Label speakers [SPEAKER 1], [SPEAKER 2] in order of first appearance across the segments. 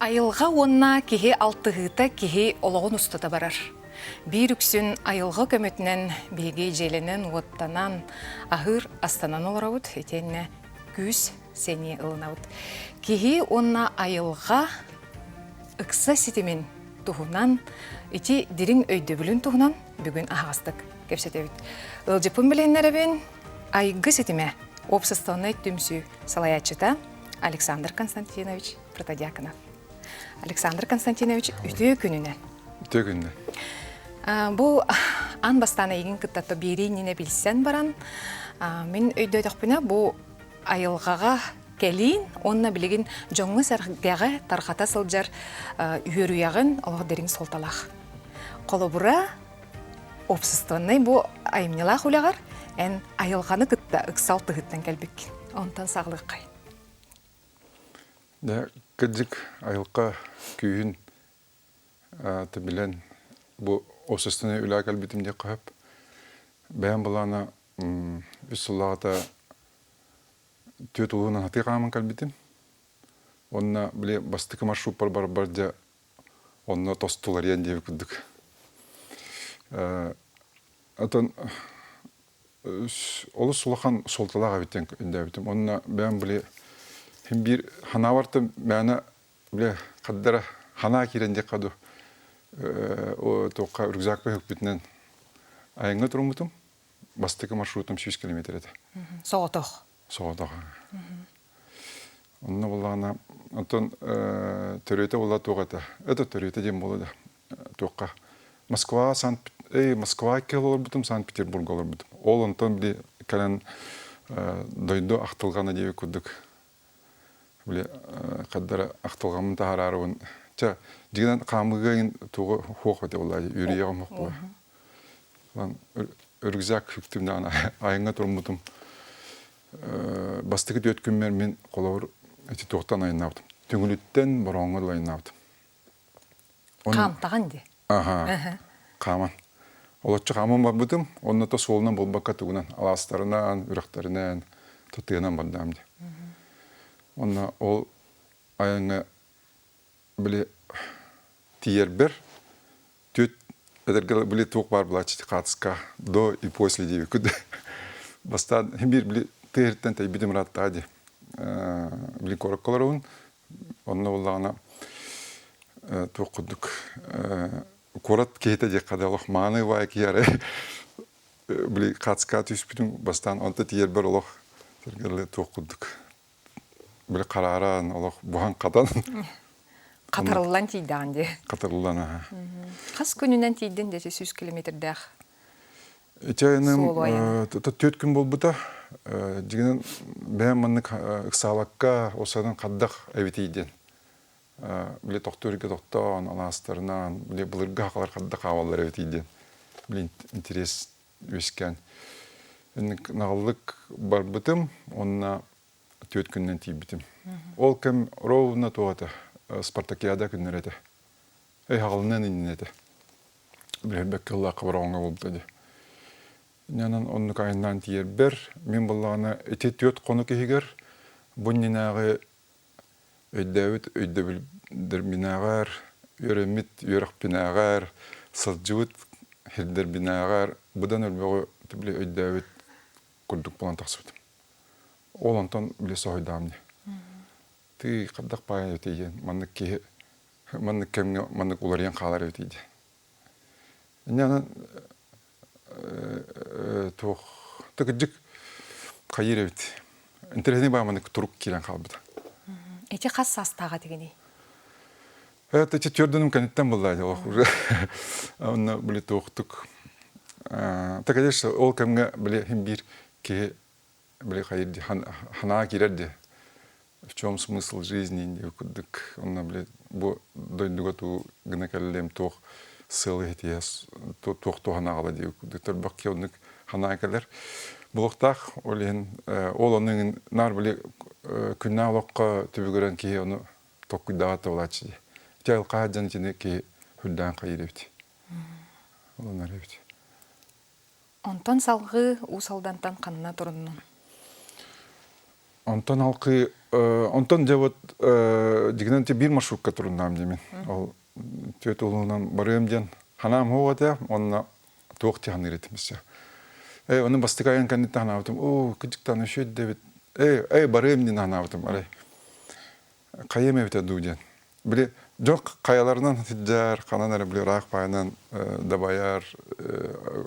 [SPEAKER 1] Айылҕа уонна киһи алтыһыыта киһи олоҕун устата барар. Биир үксүн айылҕа көмөтүнэн биһиги дьиэлэнэн-уоттанан, аһыыр астанан олоробут итиэннэ күүс сэниэ ылынабыт. Киһи уонна айылҕа ыкса ситимин туһунан, ити дириҥ өйдөбүлүн туһунан бүгүн аһаҕастык кэпсэтэбит. Ыалдьыппын билиһиннэрэбин Айгы ситимэ уопсастыбаннай түмсүү салайааччыта Александр Константинович Протодьяконов. Александр Константинович, үтүө күнүнэн.
[SPEAKER 2] Үтүө күнүнэн.
[SPEAKER 1] Бу аан бастаан эйигин кытта биэрии иннинэ билсэн баран, мин өйдөөтөхпүнэ, бу айылҕаҕа кэлиин уонна билигин дьоҥҥо-сэргэҕэ тарҕата сылдьар үөрүйэҕин олох дириҥ суолталаах. Холобура, уопсастыбаннай бу айымньылаах үлэҕэр эн айылҕаны кытта ыксал тыһыттан кэлбиккин. Онтон саҕалыаххай.
[SPEAKER 2] Дьэ, кырдьык, айылҕа күүһүн билэн бу уопсастыбаннай үлэҕэ кэлбитим диэххэ сөп. Бэйэм былаана үс сыллааҕыта түөрт улууһунан сатыы хааман кэлбитим. Уонна били бастакы маршруппар барбар дьэ онно тостуларыйан диэбит курдук. Отон олус улахан суолталаах эбит диэн өйдөөбүтүм. Онно бэйэм били син биир ханаабар да мээнэ били хардара ханаа киирэн диэххэ дуу туохха рюкзакпа үһүкпүтүнэн айаҥҥа туруммутум. Бастакы маршрутум 100 километр этэ.
[SPEAKER 1] Соҕотох.
[SPEAKER 2] Соҕотох. Онно буллаҕына оттон төрүөтэ буолла туох этэ? Это төрүөтэ диэн буолла да туохха Москва Санкт Москва кэл олорбутум Санкт-Петербурга олорбутум. Ол онтон били кэлэн дойду ахтылҕана диэбит курдук били хаддара ахтылҕаммын таһаараарыбын чэ дьигинэн хаамыыга иҥин тугу хуох этэ буолла үөрүйэҕим хуох буолла. Рюкзак үктүм даҕаны айаҥҥа туруммутум. Бастакы түөрт күммэр мин холобур ити туохтан айаннаабытым. Түҥүлүттэн Борооҥҥо дылы айаннаабытым.
[SPEAKER 1] Хаамтаҕын дии.
[SPEAKER 2] Аха, хааман. Олоччу хааман барбытым, онно то суолунан буолбакка тугунан, алаастарынан, үрэхтэринэн, тыанан бардаам дии. Онно ол айаҥҥа били тиийэрбэр түөрт эдэргэ били туох баар былааччы хаатыска до и после диэбиккит бастаан биир били тыа иһиттэн тэйбитим ырааттаҕа дии били куоракка олоробун онно буоллаҕына туох курдук куорат киһитэ диэххэ да олох мааны баай киһи арай били хаатыскаҕа түспүтүм бастаан онто тиийэрбэр олох туох курдук били харааран олох буһан-хатан
[SPEAKER 1] Хатарыллан тиийдэҕин дии.
[SPEAKER 2] Хатарыллан аха.
[SPEAKER 1] Хас күнүнэн тиийдин дии 100 километрдээх
[SPEAKER 2] Ити айаным түөрт күн буолбута. Дьигинэн бэйэм маннык ыксаабакка осанан хардах эбитий диэн. Били тохтуур тохтоон, алаастарынан, били былыргы хахалар хардах хаалаллар эбитий диэн. Били интерес үөскээн. Наҕыллык барбытым уонна түөрт күнүнэн тиийбитим. Ол кэм ровно туох этэ, спартакиада күннэрэ этэ. Өй-хаҕылынан иннинэ этэ. Билэрбэккэ ыллаахха бороҕоҥҥо буолбута дии. Иннинэн оннук айаннаан тиийэрбэр, мин буоллаҕына ити түөрт хонук иһигэр бу иннинээҕи өйдөөбүт өйдөбүлдэрбинээҕэр, үөрэммит үөрэхпинээҕэр, сылдьыбыт сирдэрбинээҕэр быдан өлбөҕү били өйдөөбүт курдук буолан тахсыбытым. Ол онтон били соһуйдаҕым дии. Тыый, хайдах баайан эбитий диэн, маннык киһи маннык кэмҥэ маннык уларыйан хаалар эбитий диэн. Инньэ гынан туох кырдьык хайыыр эбит. Интэриэһинэй баа маннык турук киирэн хаалбыта.
[SPEAKER 1] Ити хас саастааҕа этигиний?
[SPEAKER 2] Это ити түөрдүнүм кэнниттэн булла олох уже. Онно били туохтук. Так, конечно, ол кэмҥэ били хим биир киһи били хайыр ди ханаа киирэр ди. В чем смысл жизни диye курдук. Онно били бу дойдуга туу гына кэллим туох сыалы хитиэ туох туһанаҕала диye курдук төрбөх ки оннук ханаа кэлэр. Булуктаах ол иһин ол ону наар били күннээх олоххо түбүгүрэн киһи ону толкуйдаабат да буолааччы дии. Ити айылҕа дьон итини киһи үрдээн хайыыр эбит. Олонор эбит.
[SPEAKER 1] Онтон салгыы Уус Алдантан ханна туруннун?
[SPEAKER 2] Онтон алкыы Онтон дьэ вот дьигинэн биир маршрутка туруннаам диэмин. Ол түөт улуунан барыам диэн ханаам хуох этэ, онно туох тиһаныыр этим өссө. Эй, ону бастакы айан кэнниттэн ханаабытым, оо, кыдьыктаан өссө дэбит. Эй, эй, барыам диэн ханаабытым, арай. Хайыам эбитэ дуу диэн. Били, дьон хайаларынан сылдьар, ханан эрэ били ыраах баайынан дабайар,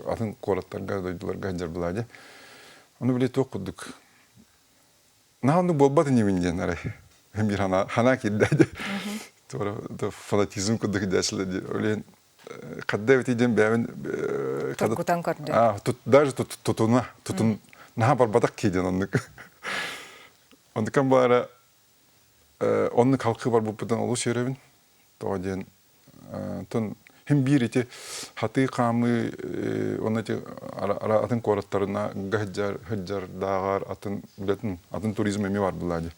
[SPEAKER 2] атын куораттарга, дойдуларга сылдьар былаа дии. Ону били туох курдук Наһаа оннук буолбат инибин диэн арай биир хана ханаа киирдэ дии. Туора фанатизм курдук дээчилэ дии. Ол хадда эбитий диэн бэйэбин
[SPEAKER 1] Тургутан көрдө.
[SPEAKER 2] А, тут даже тутуна, тутун наһаа барбатах кии диэн оннук. Онтукан баара оннук халқы барбыппытын олус үөрэбин. Тоҕо диэн Оттон хим биир ити хатыы хаамыы уонна ити атын куораттарына сылдьар сылдьардааҕар атын билэтин атын туризм эмиэ бар буолла дии.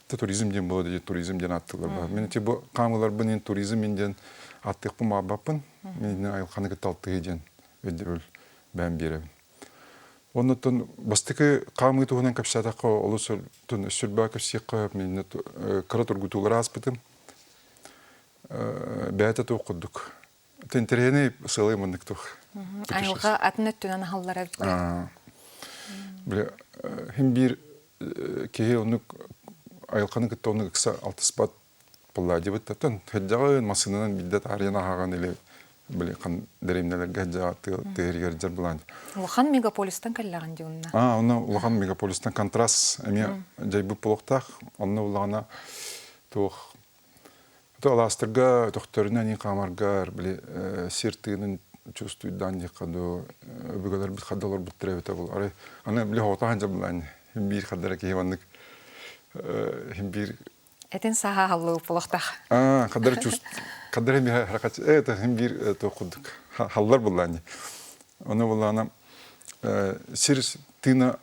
[SPEAKER 2] Туризм диэн буолуо дии туризм диэн ааттыыллар баар. Мин ити бу хаамыыларбын ин туризм ин диэн ааттыахпын баҕарбаппын. Мин айылҕаны кытта алтыһыы диэн өйдөбүл бэйэм биэрэбин. Оннуттан бастакы хаамыы туһунан кэпсээтэххэ олус сүрбээ кэпсиэххэ мин кыра тургутуулары ааспытым. Бэйэтэ туох курдук. Интэриэһинэй сыалай маннык туох.
[SPEAKER 1] Айылҕа атын өттүнэн аһаллара эбит.
[SPEAKER 2] Бile хим биир киһи оннук айылҕаны кытта оннук ыкса алтыспат буолла дебит таттан хеддьаҕын массыынанан биирдэ таарыйан аһаҕан или били хан дэриэбинэлэргэ хеддьаҕа тыаһырыгар дьар булаан.
[SPEAKER 1] Улахан мегаполистан кэллэҕин дии онно.
[SPEAKER 2] Аа, онно улахан мегаполистан контраст эмиэ дьайбыт буолуохтаах. Онно улаҕана туох То алаастарга өтөхтөрүнэн иин хаамаргар били сир тыынын чувствуйдаан диэххэ дуу өбүгэлэрбит хадда олорбуттара эбитэ буолуо. Арай аны били хоҕотоон дьабылаан хин биир хаддара киһи маннык хин биир
[SPEAKER 1] Этин саха халлыы буолуохтаах.
[SPEAKER 2] Аа, хаддара чувств хаддара хин харакач это хин биир туох курдук халлар буллаани. Ону буллаана сир тыына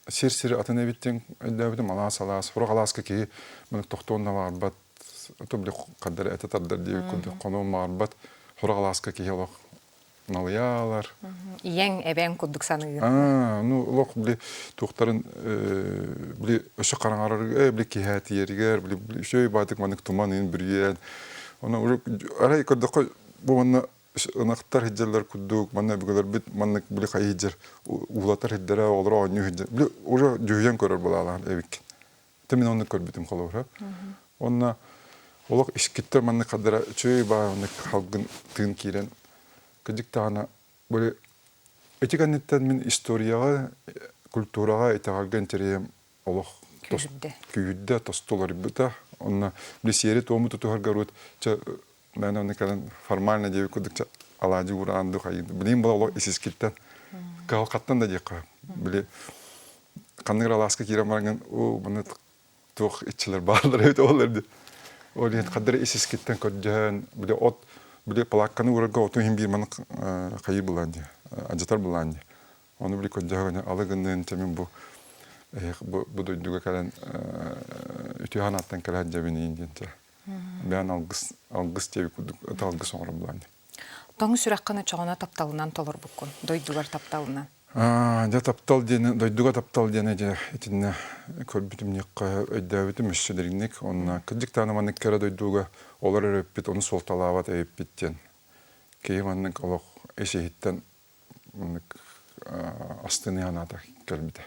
[SPEAKER 2] сир-сири атын эбит диэн өйдөөбүтүм алаас-алаас сорох алааска киһи маны тохтуон да баҕарбат ото били хардары этэ тардар диэбит курдук хонуон баҕарбат сорох алааска киһи олох налыйаалар
[SPEAKER 1] Ийэҥ, эбэҥ курдук саныыгын.
[SPEAKER 2] Аа, ну олох били туохтарын били өссө хараҥарарыгар били киһээтийэригэр били үчүгэй баатык маннык туман иин бүрүйэн ону уже арай көрдөххө бу манна ынахтар сылдьаллар курдук манна өбүгэлэрбит маннык били хайы сылдьар уулатар сирдэрэ оҕолоро оонньуу сылдьар били уже дьүһүйэн көрөр былаалаан эбиккин это мин оннук көрбүтүм холобура уонна олох искиттэр маннык хадара үчүгэй баай маннык халгын тыын киирэн кырдьык даҕаны били ити кэнниттэн мин историяҕа культураҕа итэҕэлгэ интэриэһим олох
[SPEAKER 1] Күүһүрдэ.
[SPEAKER 2] күүһүрдэ тосту уларыйбыта онно били сиэри-туому тутуһарга урут чэ Мен оны кэлэн формально диэбит курдук алаадьы уураан ду хайын. Билигин була олох исискиттэн кыһалҕаттан да диэххэ. Били ханнык алааска киирэн бараҥын оо маны туох иччилэр бааллар эбит ол эрди. Ол иһин хаддары исискиттэн көрдөһөн били от били палаакканы уурарга оту иһин биир маны хайыы булаан дии адьатар булаан дии. Ону били көрдөһөн алы гынныын чэмин бу бу бу дойдуга кэлэн үтүө санааттан кэлэн дьэбиниин диэн чэ. Бэйэн алгыс алгыс диэбит курдук это алгыс оҥорон булаан.
[SPEAKER 1] Тоҥ сүрэххин очоҕуна тапталынан толорбуккун, дойдугар тапталынан.
[SPEAKER 2] Дьэ таптал диэни, дойдуга таптал диэни дьэ итиннэ көрбүтүм диэххэ өйдөөбүтүм өссө дириҥник. Онно кырдьык даҕаны маннык кэрэ дойдуга олор эрэппит, ону суолталаабат эбиппит диэн. Киһи маннык олох ис-иһиттэн маннык астыныы санаата кэлбитэ.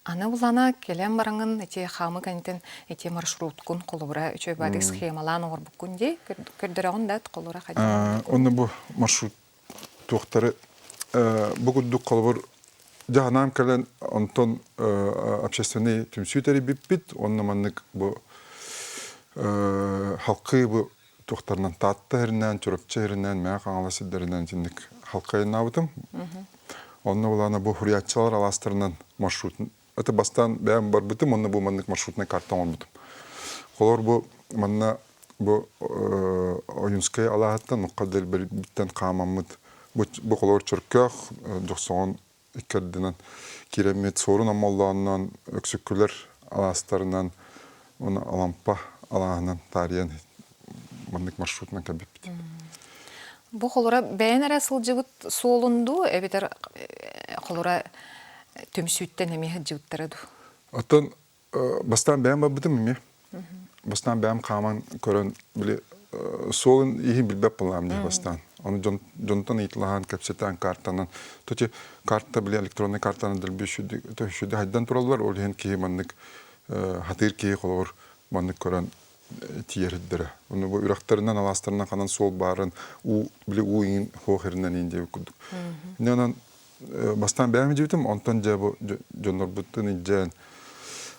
[SPEAKER 1] Аны булана кэлэн бараҥын ити хаамы кэнтин ити маршруткун холобура үчүгэй баатык схемалаан оҥорбуккун дии көрдөрөҕүн да холобура хайдах
[SPEAKER 2] Онно бу маршрут туохтары бу курдук холобур дьаһанаам кэлэн онтон общественный түмсүү тэрийбиппит уонна маннык бу халқы бу туохтарынан Таатта сиринэн, Чурапчы сиринэн, Мэҥэ Хаҥалас сирдэринэн итинник халкайнаабытым. Онно булаана бу хуруйааччылар алаастарынан маршрут это бастаан бэйэм барбытым, онно бу маннык маршрутнай карта оҥорбутум. Холор бу манна бу Ойунскай алааһыттан Нухха Дэлбэрбиттэн хаамаммыт бу, бу холоор Чөркөөх Дьохсоҕон икки ардынан киирэммит Суорун Омоллоонунан Өксүккүлэр алаастарынан уонна Алампа алааһынан таарыйан маннык маршрутунан кэлбиппит.
[SPEAKER 1] Бу холура бэйэн эрэ сылдьыбыт суолун дуу, эбэтэр холура түмсүүттэн эмиэ сылдьыбыттара дуу?
[SPEAKER 2] Оттон. Бастаан бэйэм барбытым эмиэ. Бастаан бэйэм хааман көрөн, били суолун иһин билбэт буоллаҕым дии бастаан. Ону дьон, дьонтон ыйыталаһан, кэпсэтэн, картанан. То карта, били электронный картаны дэлби үчүгэй хайдан тураллар, ол иһин киһи маннык хатыыр киһи холобур маннык көрөн тиийэрдэрэ. Ону бу үрэхтэринэн, алаастарынан ханан суол баарын, уу, били уу иҥин хуох иринэн иин диэбит курдук. Инньэ онон бастаан бэйэм илдьибитим, онтон дьэ бу дьоннорбуттан илдьэн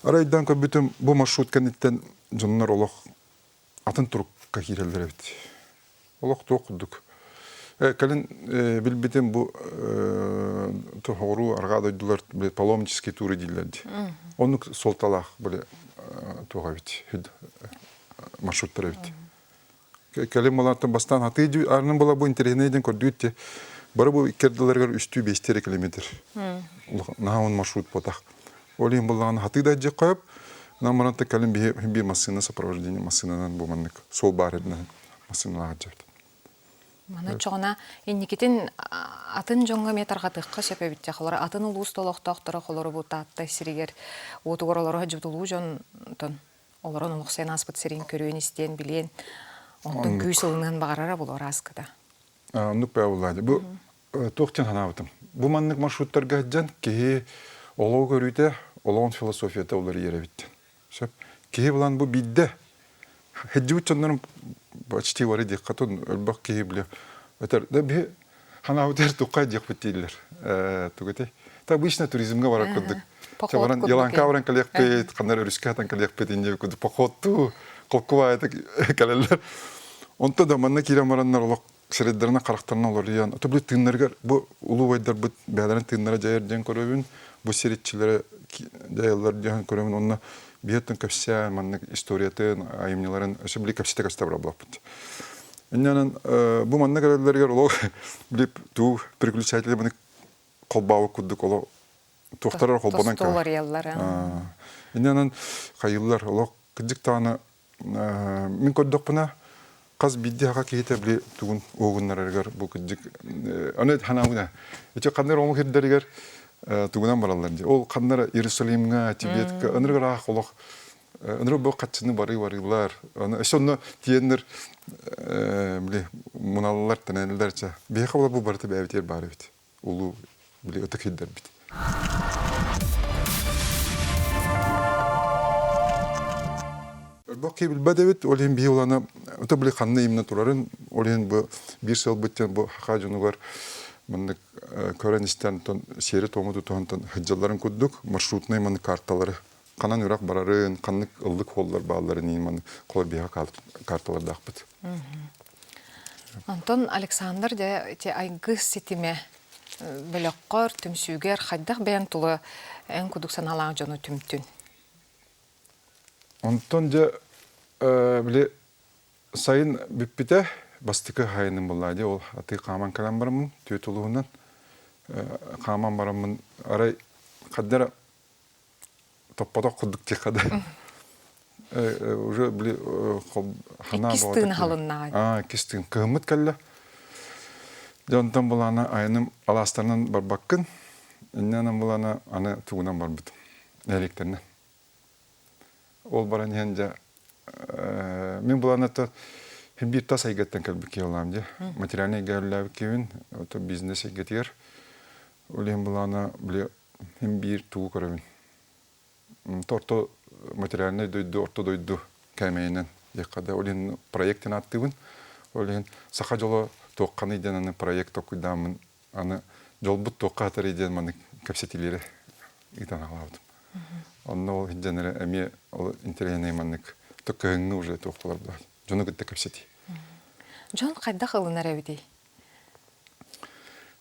[SPEAKER 2] арайдан көрбүтүм, бу маршрут кэнниттэн дьоннор олох атын турукка киирэллэр эбит. Олох туох курдук. Кэлин билбитим бу тоһоҕуруу арҕаа дойдулар паломнический туры дииллэр дии. Оннук суолталаах били туох эбит маршруттар эбит. Кэлин балааттан бастаан хатыы арнын була бу интэриэһинэй диэн көрдүүт те бары бу иккердилэригэр үстүү биэстии километр. Наһаа он маршрут ботах. Ол иһин буллаҕына хатыы да дьиэ қойып, нам маранта кэлин биһи би массыына сопровождение массыынанан бу маннык суол баар этинэн массыыналаах дьэбит.
[SPEAKER 1] Маны чоҕуна инникитин атын дьоҥҥо эмиэ тарҕатыахха сөп эбит холоро атын улуус олохтоохторо холоро бу Таатта сиригэр уотугар олоро сылдьыбыт дьонтон олорон олохсуйан ааспыт сирин көрүөн-истиэн билиэн онтон күүс ылыныан баҕарара буолуо ааскыта.
[SPEAKER 2] Оннук баа буллаады. Бу туох диэн санаабытым. Бу маннык маршруттарга сылдьан киһи олоҕу көрүүтэ, олоҕун философията уларыйар эбит. Сөп. Киһи булан бу биирдэ Хеджибит дьоннорум почти бары диэххэ тун өлбөх киһи биле өтөр да биһи ханаабытыгар туххай диэхпит дииллэр. Тугу этэй? Та обычно туризмга барар курдук. Баран Еланка баран кэлиэхпит, ханна өрүскэ хатан кэлиэхпит инде курдук походтуу, холкубаайтык кэлэллэр. Онто да манна киирэн бараннар олох сирэйдэринэн харахтарынан олоруйан, ото били тыыннарыгар бу улуу убайдарбыт бэйэлэрин тыыннара дьайар диэн көрөбүн, бу сир иччилэрэ дьайаллар диэн көрөбүн, онно биһиэттэн кэпсээн маннык историятын, айымньыларын өссө били кэпсэтэ кэпсэтэ барабылаппыт. Инньэнэн бу маннык эрэллэригэр олох били туу переключатели маны холбаабыт курдук олох туохтар холбонон
[SPEAKER 1] кэлэр.
[SPEAKER 2] Инньэнэн хайыллар олох кырдьык даҕаны Мин көрдөхпүнэ, хас биирдии саха киһитэ били тугун уһугуннарарыгар бу кырдьык аны ханаабына ити ханна эрэ омук сирдэригэр тугунан бараллар дии. Ол ханна эрэ Иерусалимҥа, Тибетка ынырык ыраах олох ынырык бу хаччыны барыы барыылар. Аны өссө онно тиийэннэр били муналлар, тэнэллэр чэ. Биһиэхэ була бу барыта бэйэбитигэр баар эбит. Улуу били ытык сирдэрбит. Элбэх киһи билбэт эбит, ол иһин биһи улана ото били ханна именно турарын, ол иһин бу биир сылбыт диэн бу хаха дьонугар маннык көрөн истэн тон сиэри туому тутуһан тон сылдьалларын курдук маршрутнай маннык карталары ханан үрэх барарын, ханнык ыллык холлор баалларын иин маннык холор биһиэхэ карталардаахпыт.
[SPEAKER 1] Онтон Александр дьэ ити айгыс ситимэ бөлөххөр, түмсүүгэр хайдах бэйэҥ тула эн кудук санаалаах дьону түмтүн?
[SPEAKER 2] Онтон дьэ били сайын бүппүтэ бастакы сайыным буолла дии ол атыы хааман кэлэн бараммын түөрт улууһунан хааман бараммын арай ханна эрэ топпотох курдук диэххэ да уже били ханаа
[SPEAKER 1] Иккис тыын аһылыннаҕай.
[SPEAKER 2] Аа, иккис тыын. Кыһыммыт кэллэ. Дьэ онтон булаана айаным алаастарынан барбаккын. Иннинэн булаана аны тугунан барбытым. Нэһилиэктэринэн. Ол баран иһэн дьэ мин буланата биир тас эйгэттэн кэлбит киһи буолаам дии. Материальнай эйгэ үлэлээбит киһибин, бизнес эйгэтигэр. Ол иһин булаана били Мин биир тугу көрөбүн. Орто материальнай дойду, орто дойду кээмэйинэн диэххэ да, ол иһин проектын ааттыыбын. Ол иһин саха дьоло туохханый диэн аны проект толкуйдааммын, аны дьолбут туохха хатарый диэн маннык кэпсэтиилэри ыытан аҕалаабытым. Онно ол иһдьэн эрэ эмиэ ол интэриэһинэй маннык кыһыҥҥы уже туох буолар буолар. Дьону кытта кэпсэтии.
[SPEAKER 1] Дьон хайдах ылынар эбитий?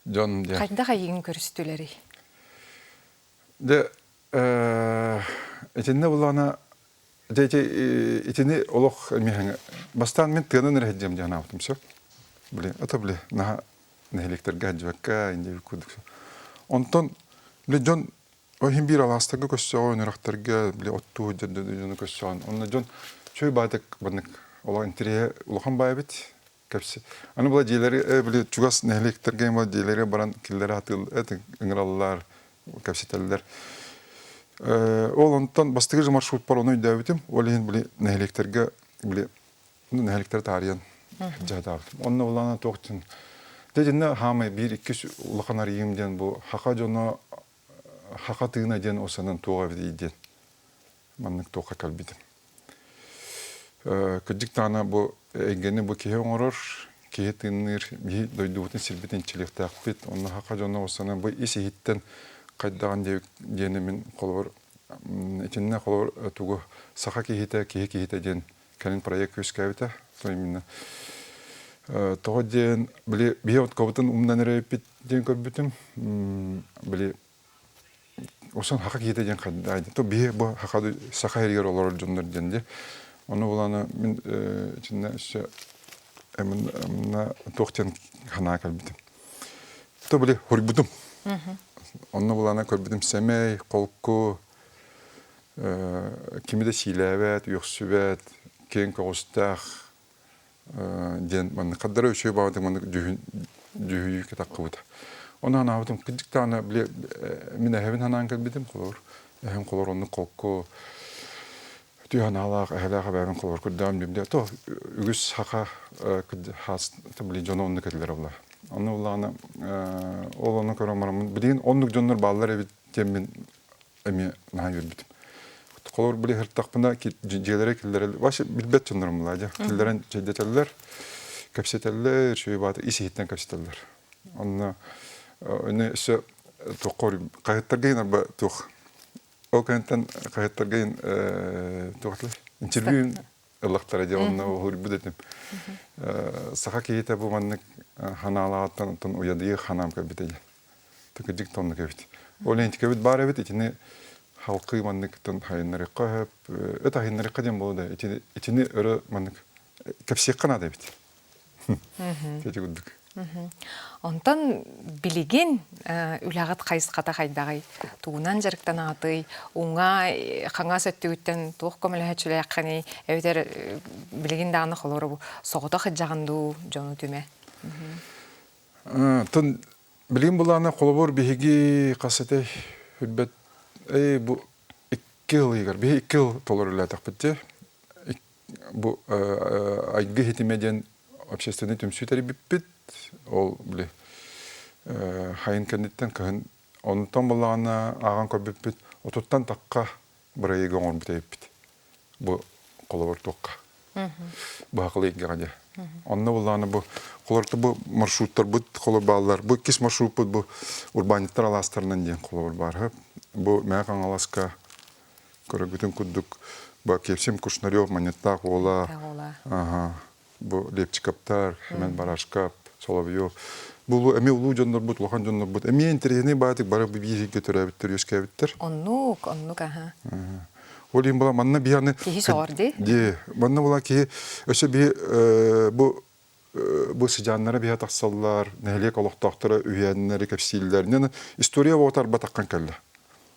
[SPEAKER 2] Дьон дьэ.
[SPEAKER 1] Хайдах эйигин көрүстүлэрий?
[SPEAKER 2] Дьэ, итиннэ буллаҕына дьэ ити итини олох эмиэ бастаан мин тыанан эрэ сылдьыам диэн анаабытым сөп. Били, ото били наһаа нэһилиэктэргэ сылдьыбакка инде курдук. Онтон били дьон ол иһин биир алаастарга көссөҕүн, үрэхтэргэ били оттуу сылдьар дьону көссөҕүн. Онно дьон чөй баатык маннык олох интэриэһэ улахан баай эбит. Кэпси. Аны була дьиэлэри били чугас нэһилиэктэргэ була дьиэлэри баран киллэрэ атыыл ыҥыраллар, кэпсэтэллэр. Ол онтон бастакы же маршрутпар ону өйдөөбүтүм. Ол иһин били нэһилиэктэргэ били нэһилиэктэри таарыйан дьаһатаабытым. Онно улаана туох диэн дьэ итиннэ хаамай биир иккис улахан арыйыым диэн бу хаха дьоно хаха тыына диэн осанан туох эбитий диэн маннык туохха кэлбитим. Кырдьык даҕаны бу эйгэни бу киһи оҥорор, киһи тыынныыр, биһи дойдубутун сирбитин иччилиэхтээхпит. Онно саха дьоно осанан бу ис иһиттэн хайдаҕын диэни мин холобур итиннэ холобур тугу саха киһитэ, киһи киһитэ диэн кэлин проект үөскээбитэ. Именно тоҕо диэн били биһи откобутун умнан эрэйбит диэн көрбүтүм. Били Осон хака киһитэ диэн хайда то биһи бу хака саха иһигэр олорор дьоннор диэн ди. Ону булана мин итиннэ өссө эмна туох диэн ханаа кэлбитим. То били хорбутум. Онно булана көрбүтүм сэмэй, холку, кими да сиилээбэт, үөхсүбэт, киэҥ көҕүстээх диэн маннык хардара үчүгэй баҕатык маннык дьүһүн дьүһүйүү таххыбыта. Ону санаабытым кырдьык даҕаны били мин эһэбин санаан кэлбитим холобур эһэм холобур оннук холку үтүө санаалаах эһэлээх эбээбин холобур кырдаан бимде то үгүс саха хаас били дьоно оннук этилэр була. Онно буллаҕына ол ону көрөн бараммын билигин оннук дьоннор бааллар эбит диэммин эмиэ наһаа үөрбүтүм. Холобур, били сыртахпына дьиэлэрэ киллэрэл, вообще билбэт дьоннорум була дьэ. Киллэрэн чэйдэтэллэр, кэпсэтэллэр, үчүгэй баата ис иһиттэн кэпсэтэллэр. Онно өне өссө туохха хаһыттарга арба туох ол кэнниттэн хаһыттарга туох интервью ыллахтара дьэ онно уһуйбут этим. Саха киһитэ бу маннык ханаалааттан оттон уйадыйы ханаам кэлбитэ дьэ. Тыкыдьык тоннук эбит. Ол энтикэбит баар эбит итини халкы манныктан хайыннарыхха хөп өт айыннарыхха диэн буолла да итини итини өрө маннык кэпсиэххэ наада эбит. Ити курдук.
[SPEAKER 1] Онтон билигин үлэҕит хайысхата хайдаҕый? Тугунан дьарыктанаҕытый? Уҥа, хаҥас өттүгүттэн туох көмөлөһөөччүлээххиний? Эбэтэр билигин даҕаны холобур соҕотох сылдьаҕын дуу дьону түмэ?
[SPEAKER 2] Тон билигин былаана холобур биһиги хас этэй үрбэт эй бу икки ыл ыйыгар биһи икки ыл толору үлэлээтэхпит дии бу айгы хитимэ диэн общественный түмсүү тэрийбиппит. Ол били хайын кэнниттэн кыһын онтон буллаҕына ааҕан көрбүппүт отуттан тахха бырайыагы оҥорбут эбиппит. Бу холобур туохха. Быһакылы эйгэҕэ дьэ. Онно буллаҕына бу холорто бу маршруттарбыт холор бааллар. Бу иккис маршруппут бу урбаанньыттар алаастарынан диэн холобур баар. Бу Мэҥэ Хаҥаласка Көрөргүтүн курдук, бу Кепсим Кушнарев Манньыттаах уола, бу Лепчиковтар, Семен Барашков, Соловьев. Бу эмиэ улуу дьоннорбут, улахан дьоннорбут эмиэ интэриэһинэй баатык бары биир сиргэ төрөөбүттэр, үөскээбиттэр.
[SPEAKER 1] Оннук, оннук аха.
[SPEAKER 2] Ол иһин була манна биһи аны
[SPEAKER 1] Киһи соҕор дии.
[SPEAKER 2] Дии. Манна була киһи өссө биһи бу бу сыдьааннара биһэ тахсаллар, нэһилиэк олохтоохторо үһүйээннэри кэпсииллэр. Инньэ история оҕото арбатаххан кэллэ.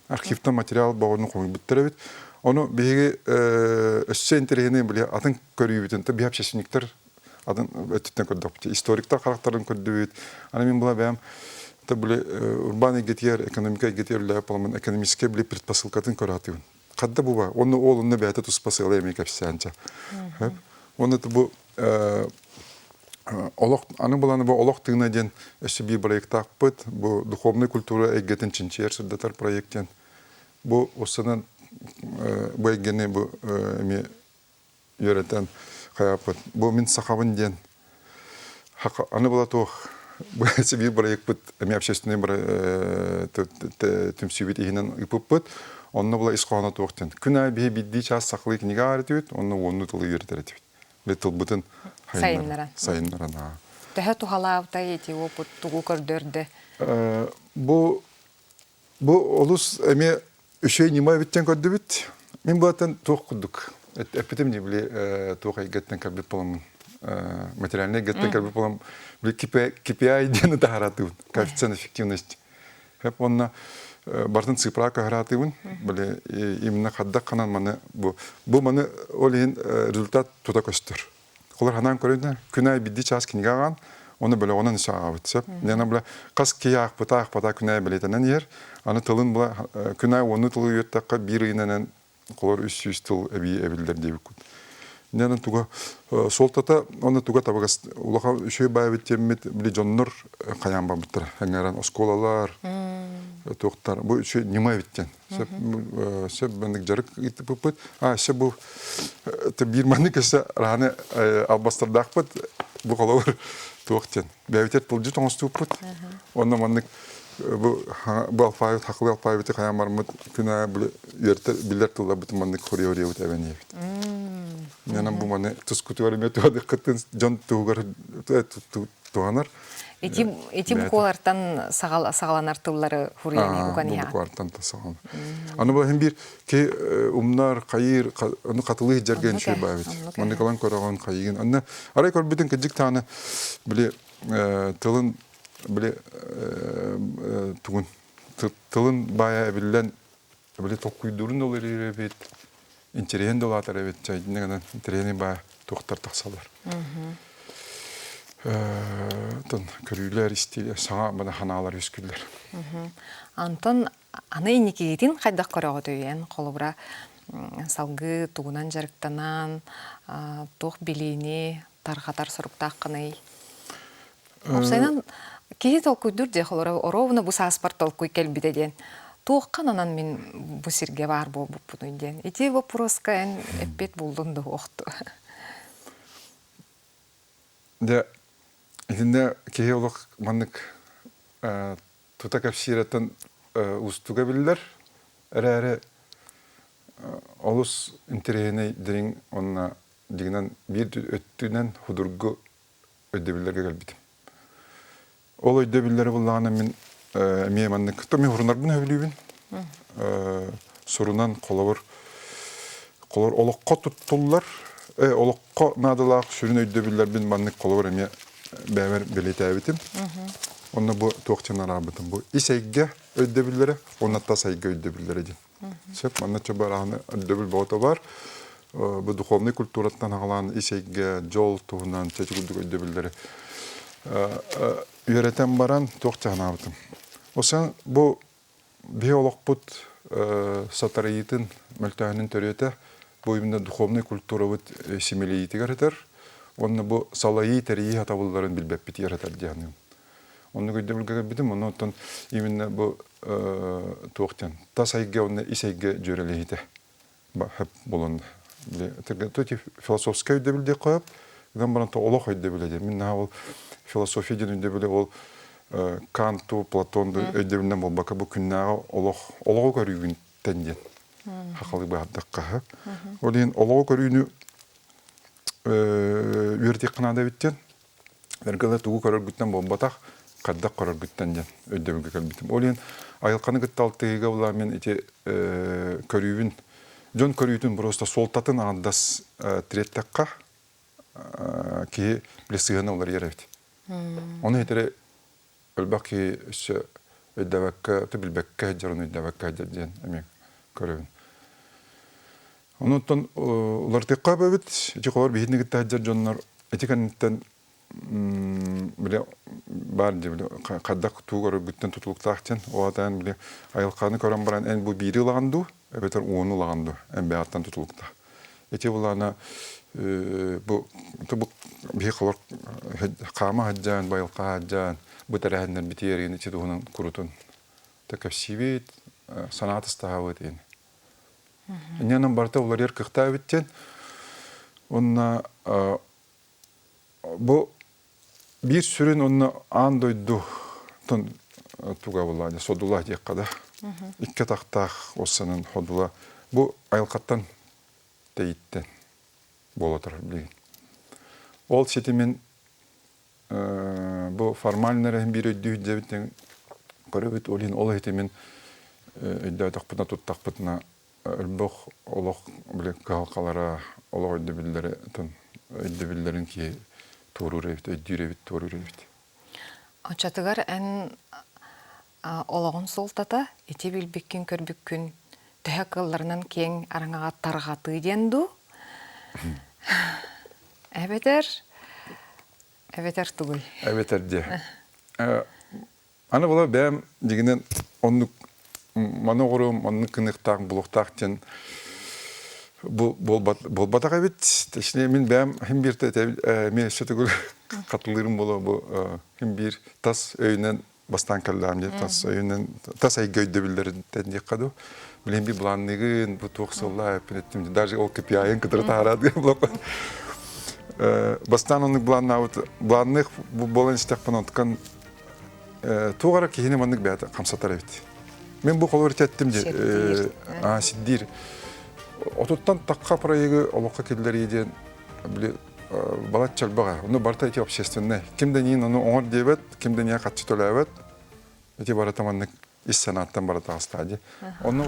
[SPEAKER 2] Архивтан материал боҕону хомуйбуттар эбит. Ону биһиги өссө интэриэһинэй били атын көрүүбүтүн, биһи общественниктар атын өттүттэн көрдөхпүт. Историктар харахтарын көрдүбүт. Аны мин була бэйэм били урбаан эйгэтигэр, экономика эйгэтигэр үлэлээбит буоламмын экономическай били предпосылкатын көрө сатыыбын. Хадда буба, онно ол онно бэйэтэ туспа сыала эмиэ кэпсээнчэ. Уонна бу олох аны буланы бу олох тыына диэн өссө биир проектаахпыт. Бу духовнай культура эйгэтин чинчийэр сырдатар проект диэн. Бу уссанан бу эйгэни бу эмиэ үөрэтэн хайааппыт. Бу мин сахабын диэн аны була туох бу биир проекпыт эмиэ общественный түмсүүбүт иһинэн ыыппыппыт. Онно була ис хоһооно туох диэн. Күн аайы биһи биирдии чаас сахалыы кинигэ ааҕар этибит, онно уоннуу тылы үөрэтэр этибит. Били тылбытын
[SPEAKER 1] сайыннаран.
[SPEAKER 2] Сайыннаран.
[SPEAKER 1] Төһө туһалаабытай ити опыт тугу көрдөрдө?
[SPEAKER 2] Бу Бу олус эмиэ үчүгэй ньыма эбиттэн көрдүбүт. Мин буолаттан туох курдук эппитим дии били туох эйгэттэн кэлбит буоламмын материальнай эйгэттэн кэлбит буолам били KPI диэни таһаратыбын коэффициент эффективности Хэп уонна бартын цифра каһаратыбын били именно хаддах ханан маны бу бу маны ол иһин результат тута көстөр. Холор ханаан көрүнэ күн аайы бидди чаас кинигэ аҕаан. Оны бөлөҕүнэн өссө ааҕабыт сөп. Диэн бile хас киһи аахпыта аахпата күн аайы бэлиэтэнэн иһэр. Аны тылын була күн аайы уонну тылы үөртэххэ биир ыйынан холор 300 тыл эбии эбиллэр диэбиккут. Диэн туга суолтата оны туга табыгас улахан үчүгэй баайбыт диэммит били дьоннор хайаан барбыттара. Эҥээрэн оскуолалар туохтар бу үчүгэй ньыма эбит диэн. Сөп сөп маннык дьарык ыыппыппыт. А өссө бу биир маннык өссө рааны албастардаахпыт бу холобур туох диэн. Бэйэбитигэр тылдьыт оҥостууппут. Онно маннык бу бу алфавит хахылы алфавиты хайаан бармыт күн аайы били үөртэр билэр тылларбытын маннык хоруйа-хоруйабыт эбэн иһэбит. Нянан бу маны тускутугар эмиэ туһадыаххытын дьон туһугар туһанар.
[SPEAKER 1] Ити ити буквалартан саҕаланар тыллары хуруйан уган иһэҕин.
[SPEAKER 2] Буквалартан саҕаланар. Аны бу биир ки умнар, хайыр, аны хатылыы дьэргэн үчүгэй баабит. Маннык ылан көрөҕүн, хайыгын. Анна арай көрбүтүн кыдьык тааны били тылын били тугун тылын баайа эбиллэн били толкуйдуурун да олорор эбит, интэриэһин да улаатар эбит, чайдына гынан интэриэһин баа туохтар тахсаллар. Тон көрүүлэр, истиилэр, саҥа бана ханаалар үскүллэр.
[SPEAKER 1] Антон аны инникигитин хайдах көрөҕүтүй эн холобура салгыы тугунан дьарыктанан туох билиини тарҕатар соруктааххыный? Уопсайынан киһи толкуйдуур дьэ холоро оруобуна бу сааспар толкуй кэлбитэ диэн туохха ананан мин бу сиргэ баар буолбуппунуй диэн ити вопроска эн эппиэт буллун да охту.
[SPEAKER 2] Дьэ итиннэ киһи олох маннык тута кэпсиирэттэн уустуга биллэр эрээри олус интэриэһинэй дириҥ уонна дьиҥинэн биир өттүнэн судургу өйдөбүллэргэ кэлбитим. Ол өйдөбүллэри буллаҕына мин эмиэ маннык то мин сурунарбын сөбүлүүбүн. Сурунан холобур холобур олоххо туттуллар олоххо наадалаах сүрүн өйдөбүллэрбин маннык холобур эмиэ бэйэбэр бэлиэтээбитим. Онно бу туох диэн араабытым бу ис эйгэ өйдөбүллэрэ уонна тас эйгэ өйдөбүллэрэ диэн. Сөп, манна чобарааны өйдөбүл бөҕөтө бар. Бу духовнай культураттан аҕалаан ис эйгэ, дьол туһунан чэчи курдук өйдөбүллэри үөрэтэн баран туох дьаһанаабытым. Осан бу биһи олохпут сатарыйыытын, мөлтөөнүн төрүөтэ бу именно духовнай культурабыт симэлийиитигэр этэр уонна бу салайыы тэрийии сатабылларын билбэппитигэр этэр диэхним. Оннук өйдөбүлгэ кэлбитим, онно оттон именно бу туох диэн тас эйгэ уонна ис эйгэ дьүөрэлэһиитэ хөп буолан философскай өйдөбүл диэххэ сөп, гынан баран олох өйдөбүлэ диэн. Мин наһаа ол философия диэн өйдөбүлэ ол Канту, Платон өйдөбүлүнэн буолбакка бу күннээҕи олох олоҕу көрүүгүнтэн диэн хахалыы быһаардахха. Ол иһин олоҕу көрүүнү үөрэтиэххэ наада эбит диэн Эргала тугу көрөргүттэн буолбатах, хайдах көрөргүттэн диэн өйдөбүлгэ кэлбитим. Ол иһин айылҕаны кытта алтыһыыга була мин ити көрүүбүн, дьон көрүүтүн просто суолтатын аҥардас тириэттэххэ киһи били сыһыана уларыйар эбит. Ону итэри элбэх киһи өссө өйдөөбөккө, билбэккэ сылдьар, ону өйдөөбөккө сылдьар диэн эмиэ көрөбүн. Онуттан уларытыахха эбит. Ити холор биһигини кытта сылдьар дьоннор ити кэнниттэн били баар дии били хайдах тугу көрөргүттэн тутулуктаах диэн. Ол аата били айылҕаны көрөн баран эн бу биири ылаҕын дуу, эбэтэр уону ылаҕын дуу, эн бэйэҕиттэн тутулуктаах. Ити булаана бу бу биһи холор хаама сылдьан, байылҕа сылдьан бу тэрээһиннэр битиэрин ити туһунан курутун кэпсиибит, санаа тастаһабыт ини. Инньэнэн барыта уларыйар кыахтаах эбит диэн. Уонна бу биир сүрүн уонна аан дойду туга буолла содула диэххэ да икки атахтаах уоссанан ходула бу айылҕаттан тэйиттэн буола турар билигин. Ол ситимин бу формально эрэ биир өйдүү дьэбитин көрөбүт ол иһин ол иһитимин өйдөөтөхпүтүнэ туттахпытына өлбөх олох били кыһалҕалара олох өйдөбүллэрэ өйдөбүллэрин киһи туоруур эбит өйдүүр эбит туоруур эбит.
[SPEAKER 1] Оччотугар эн олоҕун суолтата ити билбиккин көрбүккүн төһө кыалларынан киэҥ араҥаҕа тарҕатыы диэн дуу эбэтэр. Эбэтэр тугуй?
[SPEAKER 2] Эбэтэр диэ. Аны була бэйэм дьигинэн оннук маны оҕоруом, оннук кыныктаах, булуктаах диэн буолбатах эбит. Точнее, мин бэйэм хим биир эмиэ өссө төгүл хатылыырым буолуо бу хим биир тас өйүнэн бастаан кэллэҕим диэн тас өйүнэн тас эйгэ өйдөбүллэриттэн диэххэ дуу. Билин би былаанныгын бу туох сыллаа эппин даже ол KPI-ын кытары таһараат бастаан оннук былааннаабыт былаанныах буолан истэхпин онтукан туох эрэ киһини маннык бэйэтэ хамсатар эбит. Мин бу холобур эттим дии сиддиир. Отуттан тахха проегы олоххо киллэрии диэн били балачча элбэҕэ. Ону барыта ити общественнай. Ким да ниин ону оҥор диэбэт, ким да ниэ хаччы төлөөбөт. Ити барыта маннык ис санааттан барыта астаа дии. Онну